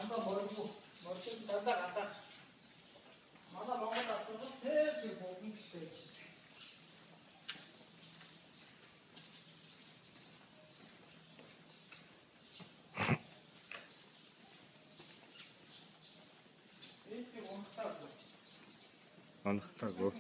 Дандаа морьгүй. Морьд дандаа гадаах. Манай Монгол адуу тэр богино байж. Энийг унтаагүй. Унахтаагүй.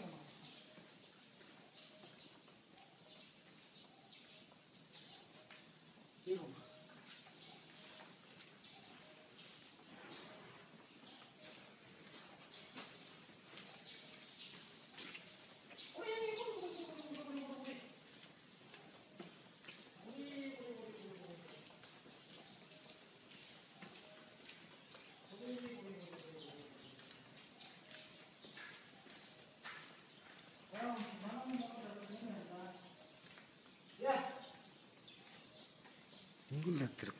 Монгол натраг.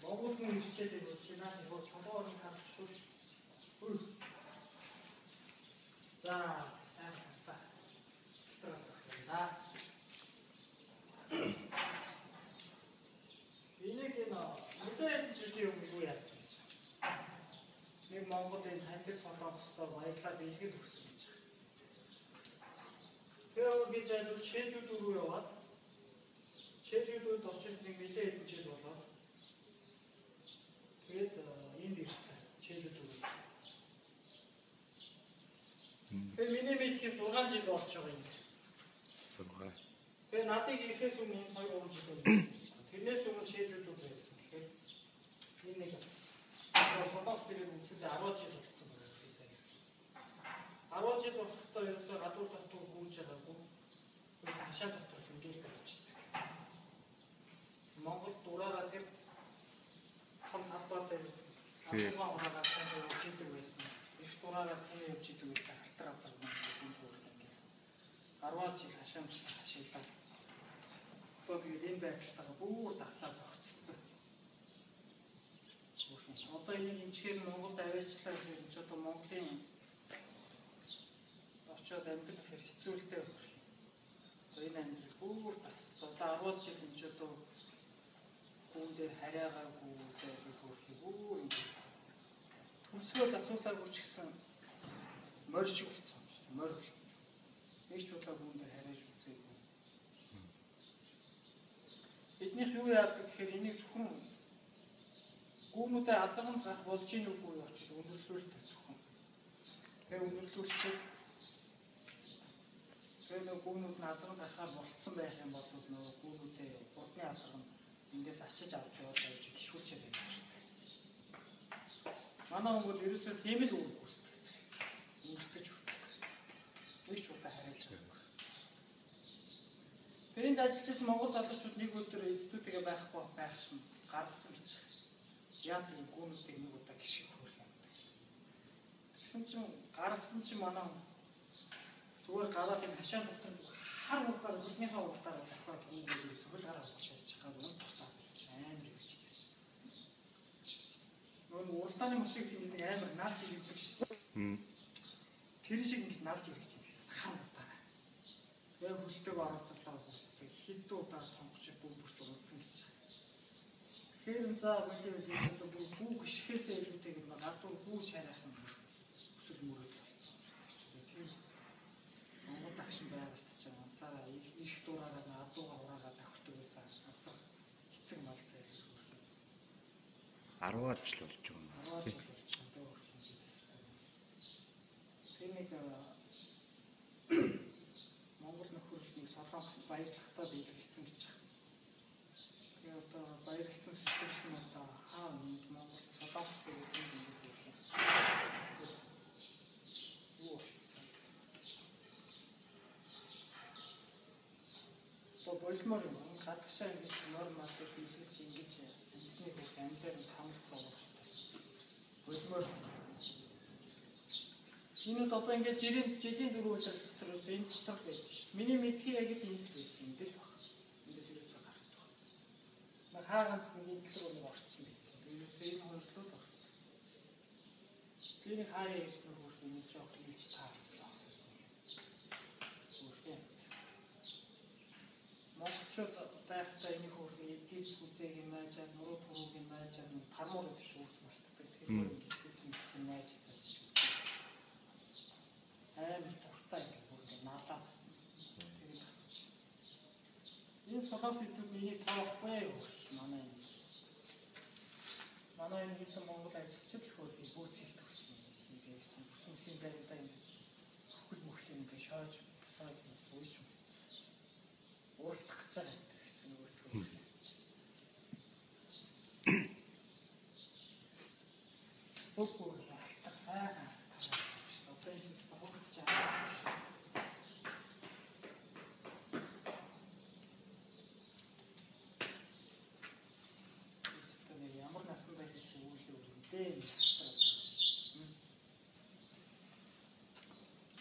Монгол хүн ирчээд байна чи наа нэг толгоор нь харчихгүй. За, сайн хартаа. Да. Энийг энэ нэлээд жилийн өмнө юу яасан гэж. Нэг Монголын таньдаг солонгостой баярлаа бэлгэл өгсөн гэж. Тэгээ би зайлуул Чэжүүд рүү яваад Чэжүүдэд очиж нэг нэлээд хэдэн жил болоод тэгээд энд ирсэн. Чэжүүд рүү ирсэн. Тэгээ миний мэдхийн 6 жил болж байгаа юм. 6. Тэгээ надыг ирэхээс өмнө энэ 2 3 жил байсан гэж байна. Тэрнээс өмнө Чэжүүд рүү байсан. Тэгэхээр энэ нэг солонгос дээрээ үндсэндээ 10 жил болсон байна би заяа. 10 жил болохдоо ерөөсөө гадуур татуу гүйж байгаагүй. Ерөөсөө хашаа дотор хэмжээл барьчихдаг. Монгол дураараа тэр том талбай дээр адуугаа ураагаа сайн явж идэг байсан. Их дураараа тийм явж идэг байсан. Алтар газар маань бүр ингэ. 10 жил хашаа хашийлаа. Одоо тэгээд энэ байдлалтайгаа бүр дасаа зогцсон. Одоо энийг эмчгээр Монголд аваачлаа гэхээр энэ ч одоо Монголын очоод амьдрах гэхээр хэцүүлтэй байх. Одоо энэ амьдрал бүр дасцсан. Одоо 10 жил энэ ч одоо гүн дээр харьяагаагүй зайлгүй хөрхий бүр ингэ төмсгөө засуулаагүй ч гэсэн морь шиг болсон юм шүү дээ. Морь болсон. Нэг ч удаа гүн дээр харьяаж үзээгүй. Биднийх юу яадаг гэхээр энийг зөвхөн гүүнүүдээ азарганд гарах болж ийн үгүй юу очиж өндөрлүүлдэг зөвхөн. Тэгээ өндөрлүүлчихэд тэгээ нөгөө гүүнүүд нь азарганд гарахаар болцсон байх юм бол нөгөө гүүнүүдээ будны азарганд эндээс ачиж авч яваад байж гიშгүүлчихэд байдаг шүү дээ. Манай хүн бол ерөөсөө тийм л үүрэг гүйцэтгэдэг. Өнгөртөж өгдөг. Нэг ч удаа хариулж байгаагүй. Тэр энд ажиллаж байсан монгол залуучууд нэг өдөр эцдүүдтэйгээ байхгүй байх нь гаргасан гэж. Яг ийм гүүнүүдийг нэг удаа гიშгэх хөрх юм. Тэгсэн чинь гаргасан чинь манай зүгээр гараад энэ хашаа дотор хар урдаар хөлнийхээ урдаар давхар гүүнүүд сөхөл гараа уучаач чахаар үн тусаад амар гэж хэлсэн. Нөгөө уралдааны мөсийг тийм нэг амар налж ирдэг шүү дээ. Тэр шиг ингэж налж ирэх чинь гэсэн хар урдаар. Тэгээ хөлтэйг орооцолтоо бүрсдэг хэд удаа тонгоч бөмбөрч унсан гэж. Тэгэхээр за бүлийн үеийн одоо бүр гүү гიშгэхээсээ илүүтэйгээр гадуур гүү чарайх нь өсөл мөрөдөл болсон юм шиг байна. Тийм Монгол дагшин байгальт чинь ганцаараа их дураараа адуугаа ураагаа давхдаг байсан. Азар эцэг мал зайлгүй. 10 жил болж байгаа. 10 жил болж байгаа. Тэр нэг Монгол нөхөрлөг нэг Солонгост баярлахдаа биелүүлсэн гэж байна. Тэгээ одоо баярлсан сэтгэл нь одоо хаа нэг Монгол Солонгост гэдэг юм ингэ юм. Юу болсон? Одоо болмоор юм. Гадагшаа ингэж мор малыг биелүүлж ингэж амьтны бүх амьдаар нь тамал зовох шүү дээ. Болмоор. Энэ бол одоо ингэж жилийн дөрөв удирдал дотор ус энэ дотор байдаг шүү дээ. Миний мэдхий яг л энэ л байсан юм дэл баг. Эндээс юусаа гардаг. Хаа ганц нэг энэ рүү нэг орцсон байт. Ерөөсөө энэ хоёр руу орсон. Би нэг хаяа ирсэн хөрх юм жоох илж таарч зогссон юм. Хөрх юм. Монголчууд байхдаа энийг хөрх Тэр найж цааш. Амар дуртай ингэ бүр ингэ налаа. Тэгээд авчих. Энэ солонгос эзнүүд энийг тоохгүй юу? Манай энэ. Манай энэ хэдэн Монгол ажилчид л хөрхий бүүцэлт өгсөн. Ингээд бүс үсийн заримдаа ингэ хөхөл мөхлийн ингэ шоож сойж сууж ууралтах гэж байгаа юм гэсэн нөгөөдгөө. Үгүй алтар сайхан шүү. Одоо энэ чинь хөргөж байгаа шүү. Тэр ямар насандаа хийсэн үйл үг вэ?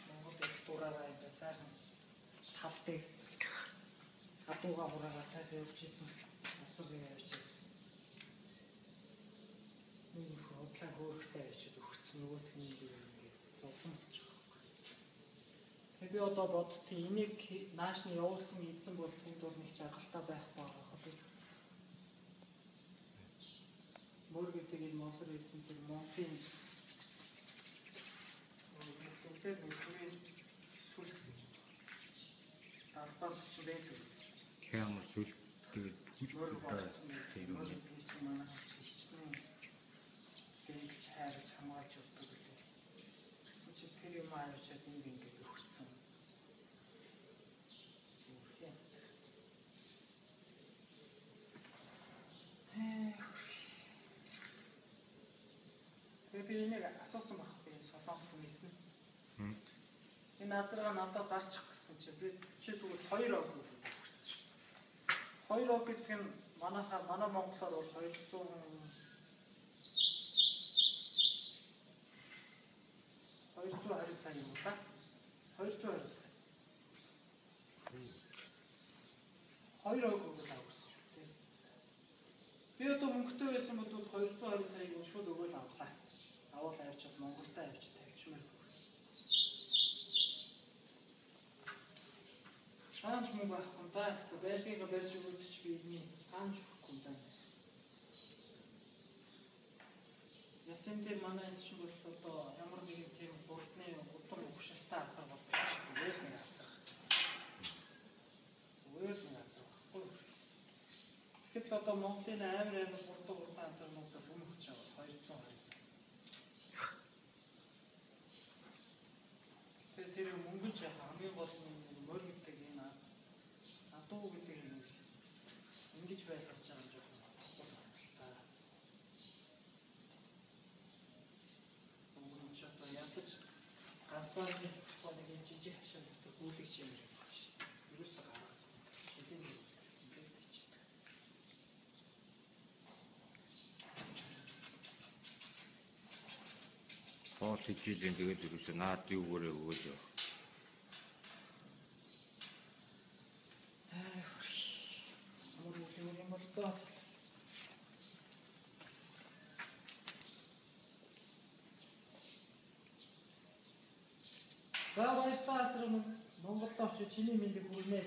Монгол их дураараа энэ сайхан тал дээр адууга хураагаа сайхан явж исэн. Газар явж исэн. Нэг худлаа хөөрхтэй авчид өгцөн нөгөөх нь ингээд зовлон болчих واخгүй. Тэгээ би одоо боддتي энийг нааш нь явуулсан эзэн бол тэнд бол нэг чаргалтай байхгүй байгаа хол гэж бодсон. Мөр гэдэг энэ молор гэдэг тэр Монголын нүглээ нүглээ сүл далбар ч байж үзсэн. Ямар сүл тэгээд мөр болсон тийм мөр гэдэг чинь манай хичнээн дэнгэлж хайрлаж хамгаалж явдаг үлээ. Гэсэн чи тэр юм авчиад энд ингээд өгцөн. Тэгээ би энийг асуусан байхгүй энэ солонгос хүнээс нь. Энэ азарга надад зарчих гэсэн чи би чи тэгвэл 2 ог өгсөн шүү дээ. 2 ог гэдэг нь манайхаа манай монголоор бол 220 сая юм да. 220 сая. 2 ог өгөл авсан шүү дээ. Би одоо мөнгөтэй байсан бол 220 саяг шууд өгөөл авлаа. Авал авчиад Монголд авчиад тавьчмаар. Хаанч мөнгө авахгүй юм да. Эсвэл байлгыг барьж өгөөд чи би эдний хаанч өгөхгүй юм да. Ясын дээр манай энэ чинь бол одоо ямар нэгэн тийм хурдны удам өгшөлтэй азар бол биш зүгээр л нэг азар. Зүгээр л нэг азар байхгүй. Тэгэхэд л одоо Монголын амар амар хурдан хурдан азарнууд бол өмнө өгч байгаа бас 220 сая. Тэгэхээр тэр мөнгө нь яг хамгийн гол нь морь гэдэг энэ адуу гэдэг юм ингэж байлгаж байгаа юм жоохон бодохгүй байна л та. Мөнгө нь ч одоо ядаж ганцаарны чухал нэг юм жижиг хашаа дотор гүйлгэж юм байна шүү дээ. Ерөөсөө гараад шидэм ингээд хийчихдэг. Хоол хичээлийн тэгээд ерөөсөө наад юугээрээ өгөөл яв. Ямар үйл юм бол доо. За баярлалаа азар Монголд очиж чиний мэндийг хүргэнэ.